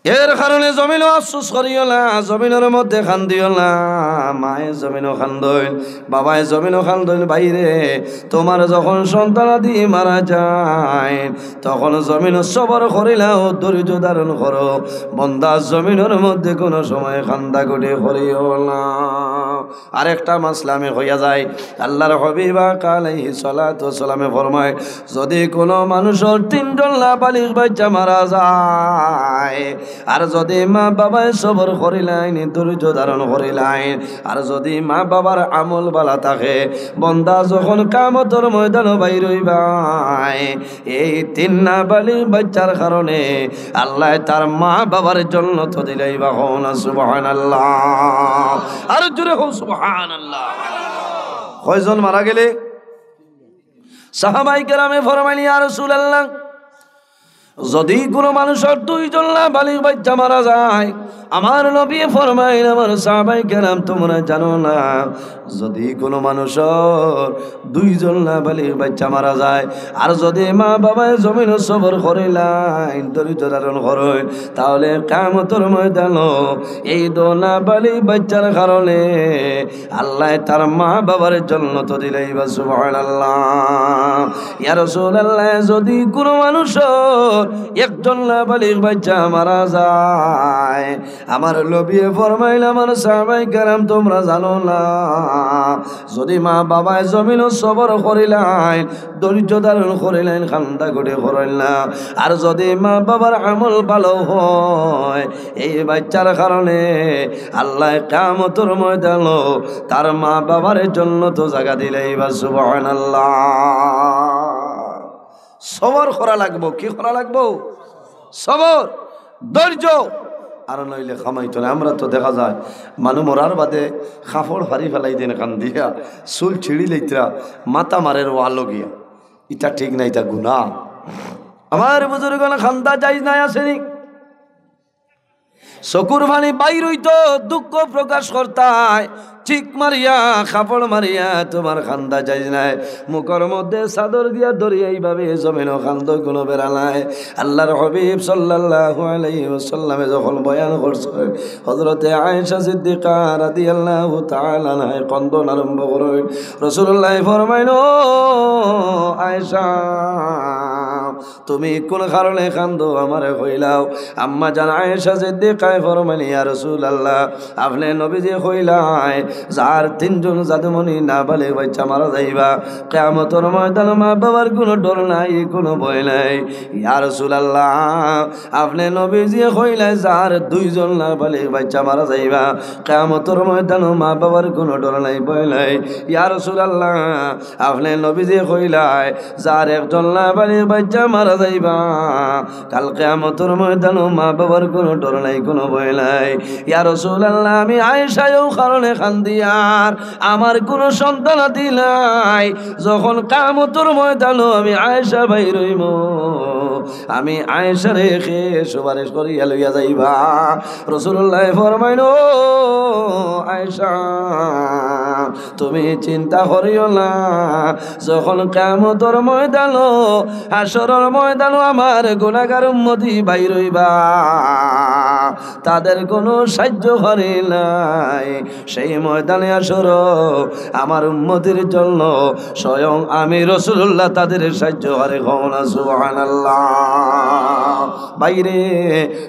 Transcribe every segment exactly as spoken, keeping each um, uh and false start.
এর কারণে জমিনও আফসোস করিও না, জমিনর মধ্যে কান্দিও না। মায়ে জমিনও কান্দইন, বাবায় জমিনও কান্দইন, "ভাইরে, তুমার যখন সন্তানাদি মারা যায়, তখন জমিনও সবর করিলাও, ধৈর্য ধারণ করো। বন্দা, জমিনর মধ্যে কুনু সময় কান্দাকুটি করিও না।" আরেকটা মাসলা আমি কইয়া যাই, আল্লাহর হাবিব আকা আলাইহিস সালাতু ওয়াস সালামে ফরমায়, যদি কুনু মানুষর তিনজন নাবালিগ বাইচ্চা মারা যায়, আর যদি মা বাবায় সবর করিলাইন, ধৈর্য ধারণ করিলাইন, আর যদি মা বাবার আমল ভালা থাকে, বন্দা যখন কিয়ামতর ময়দানো বাইর অইবায়, এই তিন নাবালিগ বাইচ্চার কারণে আল্লায় তার মা বাবার জন্নত দিলাইবা। কও না সুবহানাল্লাহ। আরো জোরে কও সুবহানাল্লাহ। কয়জন মারা গেলে? সাহাবায়ে কেরামে ফরমাইন, "ইয়া রাসূলুল্লাহ, যদি কুনু মানুষর দুইজন নাবালিগ বাইচ্চা মারা যায়, আমার নবীয়ে ফরমাইন, আমার সাহাবায়ে কেরাম, তুমরা জানো না, যদি কুনু মানুষর দুইজন নাবালিগ বাইচ্চা মারা যায়, আর যদি মা বাবায় জমিনও সবর করিলাইন, ধৈর্য ধারণ করইন, তাহলে কিয়ামতর ময়দানো এই দুইও নাবালিগ বাইচ্চার কারণে আল্লায় তার মা বাবার জন্নত দিলাইবা।" সুবহানাল্লাহ। ইয়া রাসূলুল্লাহ, যদি কুনু মানুষর একজন নাবালিগ বাইচ্চা মারা যায়, আমার নবীয়ে ফরমাইন, আমার সাহাবায়ে কেরাম, তুমরা জানো না, যদি মা বাবায় জমিনও সবর করিলাইন, ধৈর্য ধারণ করিলাইন, কান্দাকুটি করইন না, আর যদি মা বাবার আমল ভালা হয়, এই বাইচ্চার কারণে আল্লায় কিয়ামতর ময়দানো তার মা বাবার জন্নত জাগা দিলাইবা। সুবহানাল্লাহ। সবর করা লাগবো। কি করা লাগবো? সবর, ধৈর্য। আর নইলে কামাইতো নায়। আমরা তো দেখা যায় মানুষ মরার বাদে কাপড় ফাড়ি ফালাই দেইন কান্দিয়া, চুল ছিড়ি লইতরা, মাথা মারের ওয়ালো গিয়া। ইটা ঠিক না, ইটা গুনাহ। আমার বুজুর্গগণ, কান্দা জায়েজ নায়, আছে নি? চকুর পানি বাইর অইতো, দুঃখ প্রকাশ করতায়, চিক মারিয়া, কাপড় মারিয়া, তুমার কান্দা জায়েজ নায়। মুখর মধ্যে চাদর দিয়া ধরিয়া এইভাবে জমিনও কান্দো, কুনু বেড়া নাই। আল্লাহর হাবিব সাল্লাল্লাহু আলাইহি ওয়াসাল্লামে যখন বয়ান করছে, হযরতে আয়েশা সিদ্দিকা রাদিয়াল্লাহু তাআলা আনহায় কান্দন আরম্ভ করইন। রাসূলুল্লায় ফরমাইন, "ও আয়েশা, তুমি কুন কারণে কান্দো, আমারে কইলাও।" আম্মা জান আয়েশা সিদ্দিকায় ফরমাইন, "ইয়া রাসূলুল্লাহ, আপনে নবীজিয়ে কইলায়, যার তিনজন জাদুমণি নাবালিগ বাইচ্চা মারা যাইবা, কিয়ামতর ময়দানো মা বাবার কুনু ডর নাই, কুনু ভয় নাই। ইয়া রাসূলুল্লাহ, আপনে নবীজিয়ে কইলায়, যার দুইজন নাবালিগ বাইচ্চা মারা যাইবা, কিয়ামতর ময়দানো মা বাবার কুনু ডর নাই, ভয় নাই। ইয়া রাসূলুল্লাহ, আপনে নবীজিয়ে কইলায়, যার একজন নাবালিগ বাইচ্চা মারা যাইবা, কাল কিয়ামতর ময়দানো মা বাবার কুনু ডর নাই, কুনু ভয় নাই।" ইয়া রাসূলুল্লাহ, আমি আয়েশায়ও কারণে কান্দিয়ার, আমার কুনু সন্তানাদি নাই। যখন কিয়ামতর ময়দানো আমি আয়েশা বাইর অইমু, আমি আয়েশারে কে সুপারিশ করিয়া লইয়া যাইবা? রাসূলুল্লায় ফরমাইন, "ও আয়েশা, তুমি চিন্তা করিও না, যখন কিয়ামতর ময়দানো, হাশরর ময়দানো আমার গুনাহগার উম্মতি বাইর অইবা, তাদের কুনু সাহায্যকারী নাই। সেই ময়দানে হাশরো আমার উম্মতির জন্য স্বয়ং আমি রাসূলুল্লাহ তাদের সাহায্যকারী।" কও না সুবহানাল্লাহ। বাইরে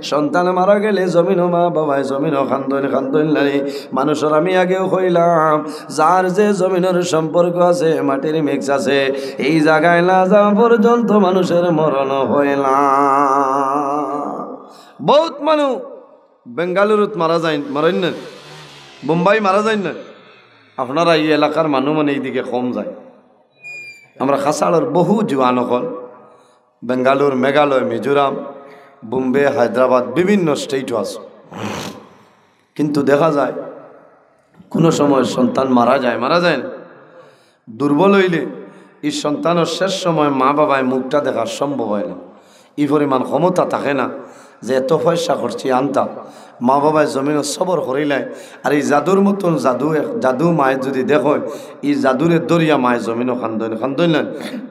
সন্তান মারা গেলে জমিনও মা বাবায় জমিনও কান্দইন, কান্দইন নানি। মানুষর আমি আগেও কইলাম, যার যে জমিনর সম্পর্ক আছে, মাটির mix আছে, এই জাগায় না যাওয়া পর্যন্ত মানুষর মরণ হয় না। বহুত মানুষ বেঙ্গালুরুত মারা যাইন, মারইন না, বোম্বাই মারা যাইন না। আপনারা এই এলাকার মানুষ মানে এইদিকে কম যায়। আমরা কাছাড়র বহু জুয়ান অকল বেঙ্গালুর, মেঘালয়, মিজোরাম, বোম্বে, হায়দ্রাবাদ, বিভিন্ন state-ও আছে। কিন্তু দেখা যায় কুনু সময় সন্তান মারা যায়, মারা যায় না। দুর্বল অইলে এই সন্তানর শেষ সময় মা বাবায় মুখটা দেখা সম্ভব হয় না, এই পরিমাণ ক্ষমতা থাকে না। যে এত পয়সা খরচি আনতা, মা বাবায় জমিনো সবর করিলায়। আর ই জাদুর মতন জাদু, এক জাদু মায়ে যদি দেখইন, ই জাদুরে ধরিয়া মায়ে জমিনো কান্দইন, কান্দইন না?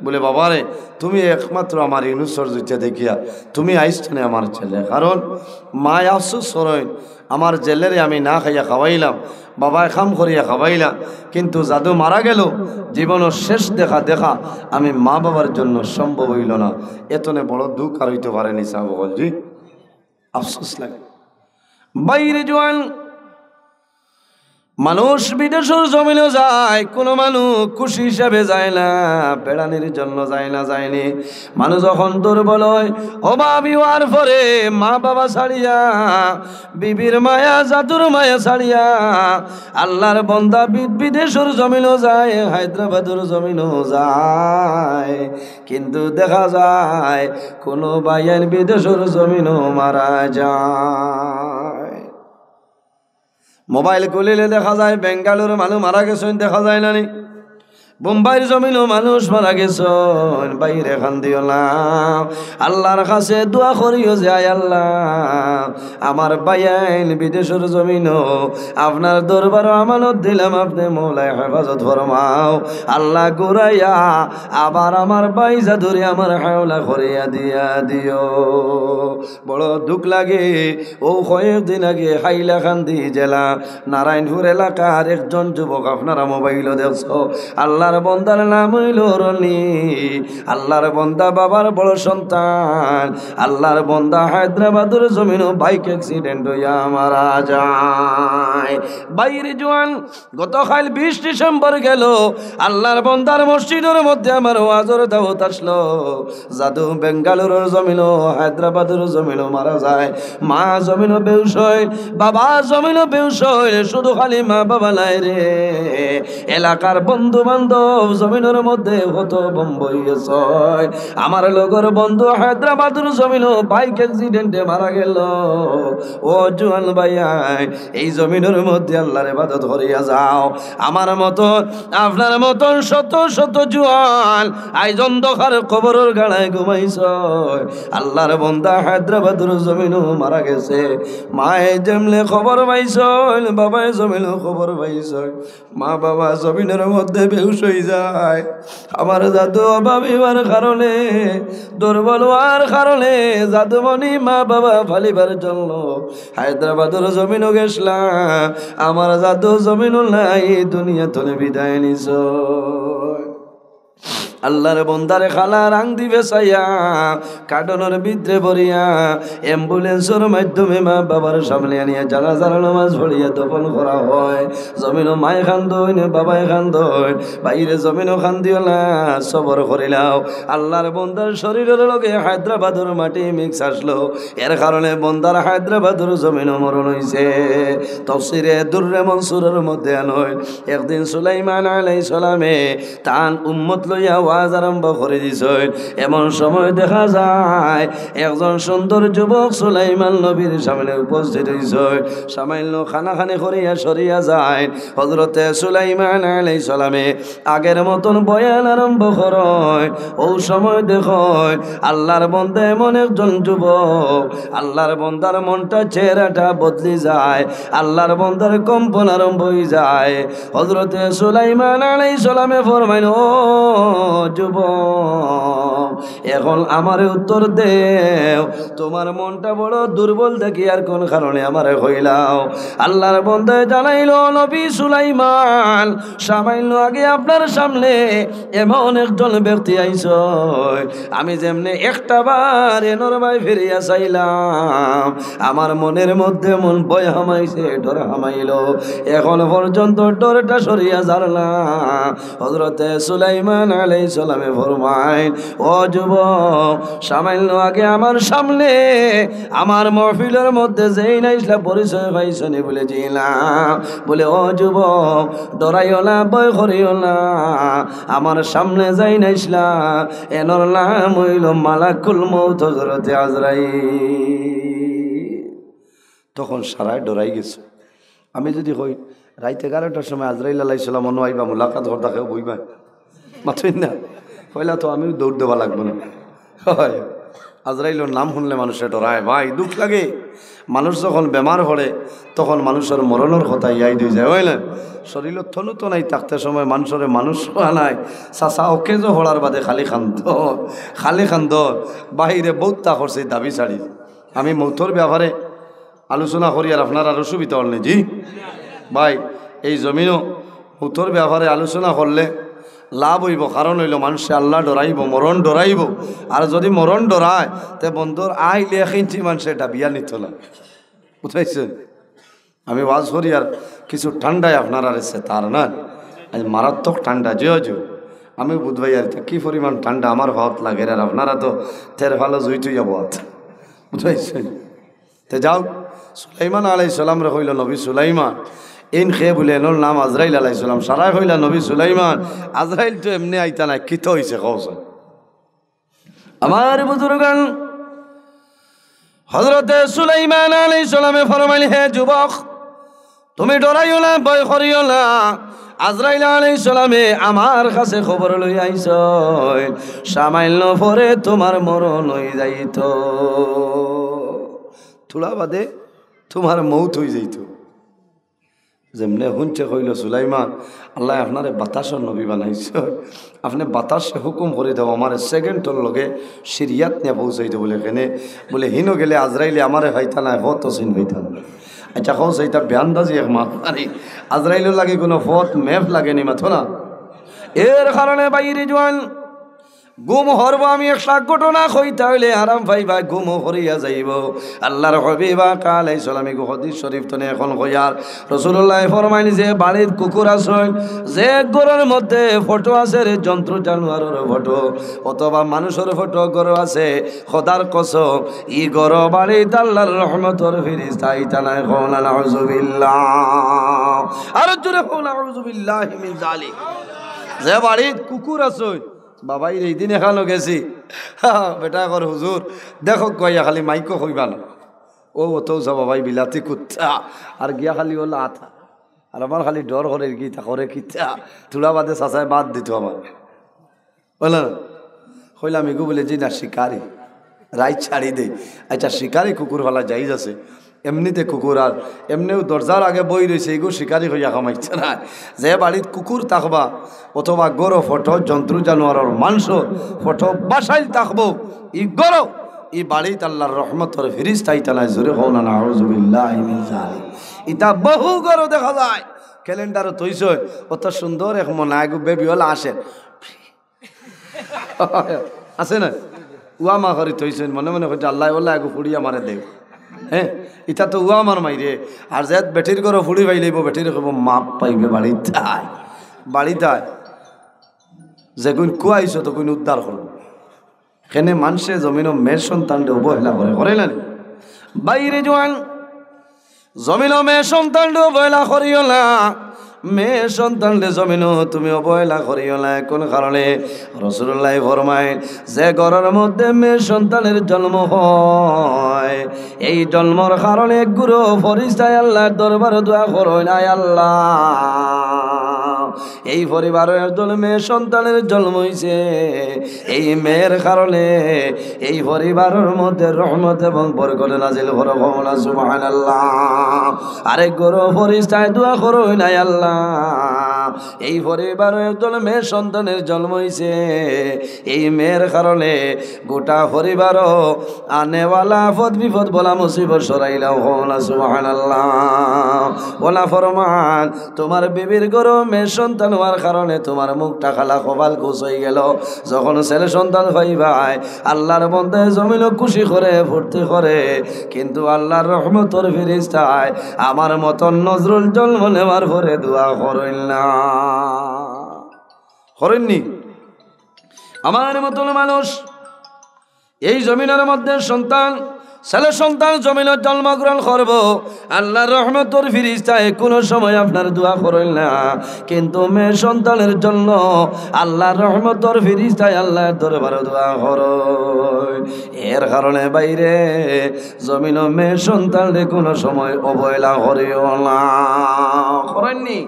বলে, "বাবারে, তুমি একমাত্র আমার ইউনুসর জুইটা দেখিয়া তুমি আইস কেনে আমার ছেলে।" কারণ মায়ে আফসোস করইন, "আমার ছেলেরে আমি না খাইয়া খাওয়াইলাম, বাবায় কাম করিয়া খাওয়াইলা, কিন্তু জাদু মারা গেল, জীবনর শেষ দেখা দেখা আমি মা বাবার জন্য সম্ভব অইল না।" এতনে বড় দুঃখ আর অইতো পারেনি সাব অকল। জি, আফসোস লাগে। বাইরে জোয়ান মানুষ বিদেশর জমিনো যায়, কোনো মানুষ খুশি হিসাবে যায় না, বেড়ানির জন্য যায় না, যায়নি। মানুষ যখন দুর্বল হয়, অভাবী হওয়ার পরে মা বাবা ছাড়িয়া, বিবির মায়া, জাদুর মায়া ছাড়িয়া, আল্লাহর বন্দা বি-, বিদেশর জমিনো যায়, হায়দ্রাবাদর জমিনো যায়, কিন্তু দেখা যায় কোনো ভাইয়াইন বিদেশর জমিনো মারা যায়। মোবাইল খুলিলে দেখা যায় বেঙ্গালুরু মানুষ মারা গেছইন, দেখা যায় না নি? বোম্বাইর জমিনো মানুষ মারা গেছইন, বাইরে কান্দিও না, আল্লাহর কাছে দোয়া করিও যে, "আয় আল্লাহ, আমার ভাইয়াইন বিদেশর জমিনো, আপনার দরবারো আমানত দিলাম, আপনে মওলায় হেফাজত ফরমাও।" আল্লাহ ঘুরাইয়া আবার আমার ভাই জাদুরে আমার হাওলা করিয়া দিয়া দিও। বড় দুঃখ লাগে। ও কয়েকদিন আগে হাইলাকান্দি জেলা নারায়ণপুর এলাকার একজন যুবক, আপনারা মোবাইলো দেখছো, আল্লাহর বন্দার নাম অইল রনি। আল্লাহর বন্দা বাবার বড় সন্তান, আল্লাহর বন্দা হায়দ্রাবাদর জমিনো বাইক অ্যাক্সিডেন্ট অইয়া মারা যায়। বাইরে জোয়ান, গতকাল বিশ ডিসেম্বর গেল, আল্লাহর বন্দার মসজিদর মধ্যে আমার ওয়াজর দাওয়াত আসলো। জাদু বেঙ্গালুরুর জমিনো, হায়দ্রাবাদর জমিনো মারা যায়। মা জমিনো বেহুশ হয়, বাবা জমিনো বেহুশ হয়, শুধু খালি মা বাবা নায় রে, এলাকার বন্ধু বান্ধব জমিনর মধ্যে হত বম্ব অইগেছে। আমার লগর বন্ধু হায়দ্রাবাদর জমিনো বাইক অ্যাক্সিডেন্টে মারা গেল। ও জোয়ান ভাইয়াইন, এই জমিনর মধ্যে আল্লাহর ইবাদত করিয়া যাও। আমার মতন, আপনার মতন শত শত জোয়ান আইজ অন্ধকার কবরর গাড়ায় ঘুমাইছইন। আল্লাহর বন্দা হায়দ্রাবাদর জমিনো মারা গেছে। মায়ে যেমনে খবর পাইছইন, বাবায় জমিনো খবর পাইছইন, মা বাবা জমিনর মধ্যে বেহুশ অই যায়। আমার জাদু অভাবী অওয়ার কারণে, দুর্বল অওয়ার কারণে জাদুমণি মা বাবা ফালিবার জন্য হায়দ্রাবাদর জমিনো গেছলা। আমার জাদু জমিনো নাই, দুনিয়া থনে বিদায় নিছইন। আল্লাহর বন্দারে কালা রাংদি বেছাইয়া, কার্টনর ভিতরে ভরিয়া, অ্যাম্বুলেন্সর মাধ্যমে মা বাবার সামনে আনিয়া জানাজার নামাজ পড়িয়া দফন করা হয়। জমিনো মায় কান্দইন, বাবায় কান্দইন, বাইরে জমিনো কান্দিও না, সবর করিলাও। আল্লাহর বন্দার শরীরর লগে হায়দ্রাবাদর মাটি মিক্স আসলো, এর কারণে বন্দার হায়দ্রাবাদর জমিনো মরণ অইছে। তফসিরে দুররে মনসুরর মধ্যে আনইন, একদিন সুলাইমান আলাইহিস সালামে তান উম্মত লইয়া ওয়াজ আরম্ভ করি দিছইন। এমন সময় দেখা যায় একজন সুন্দর যুবক সুলাইমান নবীর সামনে উপস্থিত অইছইন। সামান্য কানাকানি করিয়া সরিয়া যাইন। হযরতে সুলাইমান আলাইহিস সালামে আগের মতন বয়ান আরম্ভ করইন। অউ সময় দেখইন আল্লাহর বন্দা এমন একজন যুবক, আল্লাহর বন্দার মনটা, চেহারাটা বদলি যায়, আল্লাহর বন্দার কম্পন আরম্ভ অই যায়। হযরতে সুলাইমান আলাইহিস সালামে ফরমাইন, "ও যুবক, এখন আমারে উত্তর দেও, তুমার মনটা বড় দুর্বল দেখিয়ার কোন কারণে আমারে কইলাও?" আল্লাহর বন্দায় জানাইল, "নবী সুলাইমান, সামান্য আগে আপনার সামনে এমন একজন ব্যক্তি আইছইন, আমি যেমনে একটা বার এনর বায় ফিরিয়া চাইলাম, আমার মনের মধ্যে এমন ভয় হামাইছে, ডর হামাইল, এখন পর্যন্ত ডরটা সরিয়া যার না।" হযরতে সুলাইমান আলাইহিস সালামে ফরমাইন, "ও যুবক, সামান্য আগে আমার সামনে আমার মহফিলর মধ্যে যেইন আইছলা পরিচয় পাইছনি?" বলে, "জি না।" বলে, "ও যুবক, ডরাইও না, ভয় করিও না, আমার সামনে যেইন আইছলা, এনর নাম অইল মালাকুল মউত হযরতে আজরাইল।" তখন সারায় ডরাই গেছে। আমি যদি কই, রাইত এগারোটার সময় আজরাইল আলাইহিস সালাম অনো আইবা, মুলাকাত করতা, কেউ বইবা? মাতইন না। কইলা তো আমিও দৌড় দেওয়া লাগবো না। হয়। আজরাইলর নাম হুনলে মানষে ডরায় ভাই, দুখ লাগে। মানুষ যখন বেমার পড়ে, তখন মানষর মরণর কথা ইয়াদ অই যায়, অয় না? শরীরো থনু তো নাই, থাকতে সময় মানষরে মানুষ কওয়া নাই। চাচা অকেজো পড়ার বাদে খালি কান্দর, খালি কান্দর। বাইরে বউততা করছি দাবি ছাড়ি। আমি মউতর ব্যাপারে আলোচনা করিয়ার আপনারার অসুবিধা অর নি? জি ভাই, এই জমিনো মউতর ব্যাপারে আলোচনা করলে লাভ অইবো, কারণ অইলো মানষে আল্লা ডরাইবো, মরণ ডরাইবো। আর যুদি মরণ ডরায়, তে বন্দর আইলে এক ইঞ্চি মানষে ডাবিয়া নিতো না, বুঝাইছে? আমি ওয়াজ করিয়ার কিছু ঠান্ডায় আপনারারে চেতার না, আইজ মারাত্মক ঠান্ডা, জিও জিও। আমি বুধবাই আর কি পরিমাণ ঠান্ডা আমার পাওত লাগের, আর আপনারা তো তেরফালো জুই থইয়া বওয়াত, বুঝাইছে? তে যাও, সুলাইমান আলাইহিস সালামরে কইলো, "নবী সুলাইমান।" এইন কে বুলে, "এনর নাম আজরাইল আলাইহিস সালাম।" সারায় কইলা, "নবী সুলাইমান।" আজরাইল তো এমনে আইতা নায়, কিতা অইছে কওছাইন? আমার বুজুর্গান, হযরতে সুলাইমান আলাইহিস সালামে ফরমাইল, "হে যুবক, তুমি ডরাইও না, ভয় করিও না। আজরাইল আলাইহিস সালামে আমার কাছে খবর লই আইছইন, সামান্য পরে তুমার মরণ অই যাইতো, থুড়া বাদে তুমার মউত অই যাইতো।" যেমনে হুনছে কইলো, "সুলাইমান, আল্লায় আপনারে বাতাসর নবী বানাইছে, আপনে বাতাসে হুকুম করি দেও, আমারে সেকেন্ডর লগে সিরিয়াত নিয়া পৌঁছাই দেও।" বুলে, "কেনে?" বুলে, "হিনো গেলে আজরাইলে আমারে পাইতা নায়, পথ তো চিন পাইতা নায়।" আচ্ছা, কওছাইন, ইতা বেআন্দাজি এক মাত, আরে আজরাইলর লাগি কুনু পথ ম্যাপ লাগে নি, মাতো না? এর কারণে বাইরে জোয়ান ঘুম হরবো। আমি একটা ঘটনা কইতা অইলে আরাম পাইবা, ঘুমও হরিয়া যাইবো। আল্লার হাবিব আকা আলাইহিস সালাম ইগু হাদিস শরীফ তনে এখন কইয়ার। রাসুলুল্লায় ফরমাইন, যে বাড়িত কুকুর আছইন, যে ঘরর মধ্যে ফটো আছে রে, জন্তু জানোয়ারর ফটো অথবা মানুষর ফটো ঘরো আছে, খোদার কসম, ই ঘরো বাড়িত আল্লার রহমতর ফিরিস্তা আইতা নায়। কও না নাউজুবিল্লাহ। আরো জোরে কও, নাউজুবিল্লাহি মিন যালিক। যে বাড়িত কুকুর আছইন, বাবাই রে, ইদিন এখানো গেছি, বেটায় কর, "হুজুর, দেখউক্কা আইয়া খালি মাইকো কইবা না।" ও, অত উচা বাবাই বিলাতি কুত্তা, আর গিয়া খালি অলা আতা। আর আমার খালি ডর করে, কিতা করে, কিতা, থুড়া বাদে চাচায় বাদ দিতো আমারে। বুলে না? কইলাম, "ইগু বুলে জি না, শিকারি, রাইত ছাড়ি দেই।" আচ্ছা, শিকারি কুকুর পালা জায়েজ আছে, এমনিতে কুকুর আর এমনেও দরজার আগে বই রইছে, ইগু শিকারি কইয়া কামাইছে না। যে বাড়িত কুকুর থাকবা অথবা ঘরো ফটো জন্তু জানোয়ারর মানষর ফটো বাসাইল থাকবো, ই ঘরো, ই বাড়িত আল্লার রহমতর ফিরিস্তা আইতা নায়। জোরে কও না নাউজুবিল্লাহি মিন যালিক। ইতা বহু ঘরো দেখা যায়, ক্যালেন্ডারো থইছে, অত সুন্দর এক মনা ইগু বেবি অলা আসে। আছে না? উয়া মা করি থইছইন, মনে মনে কইছে, "আল্লায়, অলা এগু ফুড়ি আমারে দেও।" হ্যাঁ, ইতা তো উয়া আমার মাইরে। আর যে বেটির ঘরো ফুড়ি পাইলাইবো, বেটিরে কইবো, "মাফ পাইবে, বাড়িত আয়, বাড়িত আয়।" যেগুন কুয়াইছো, তগুন উদ্ধার করবো। কেনে মানষে জমিনো মেয়ে সন্তানরে অবহেলা করে, করে না নি? বাইরে জোয়ান, জমিনো মেয়ে সন্তানরে অবহেলা করিও না, মেয়ে সন্তানরে জমিনো তুমি অবহেলা করিও না। কোন কারণে? রাসুলুল্লায় ফরমাইন, যে ঘরর মধ্যে মেয়ে সন্তানর জন্ম হয়, এই জন্মর কারণে গুরু ফিরিস্তায় আল্লার দরবারো দোয়া করইন, "আয় আল্লা, এই পরিবারো একজন মেয়ে সন্তানর জন্ম অইছে, এই মেয়ের কারণে এই পরিবারর মধ্যে রহমত এবং বরকত নাজিল করো।" কও না সুবহানাল্লাহ। আরেক গুরু ফিরিস্তায় দোয়া করইন, "আয় আল্লা, এই পরিবারো একজন মেয়ে সন্তানর জন্ম অইছে, এই মেয়ের কারণে গোটা পরিবারো আনেওয়ালা আফত বিপদ বালা মুসিবত সরাইলাও।" কও না সুবহানাল্লাহ। অলা ফরমাইন, তুমার বিবির ঘরো মেয়ে সন্তান অওয়ার কারণে তুমার মুখটা কালা, কপাল কুচ অইগেলো। যখন ছেলে সন্তান পাইবায়, আল্লার বন্দায় জমিনো খুশি করে, ফুর্তি করে, কিন্তু আল্লার রহমতর ফিরিস্তায় আমার মতন নজরুল জন্ম নেওয়ার পরে দোয়া করইন না, করইন নি? আমার মতন মানুষ এই জমিনর মধ্যে সন্তান, ছেলে সন্তান জমিনো জন্মগ্রহণ করবো, আল্লার রহমতর ফিরিস্তায় কুনু সময় আপনার দোয়া করইন না, কিন্তু মেয়ে সন্তানর জন্য আল্লার রহমতর ফিরিস্তায় আল্লার দরবারো দোয়া করইন। এর কারণে বাইরে জমিনো মেয়ে সন্তানরে কুনু সময় অবহেলা করিও না। করইন নি?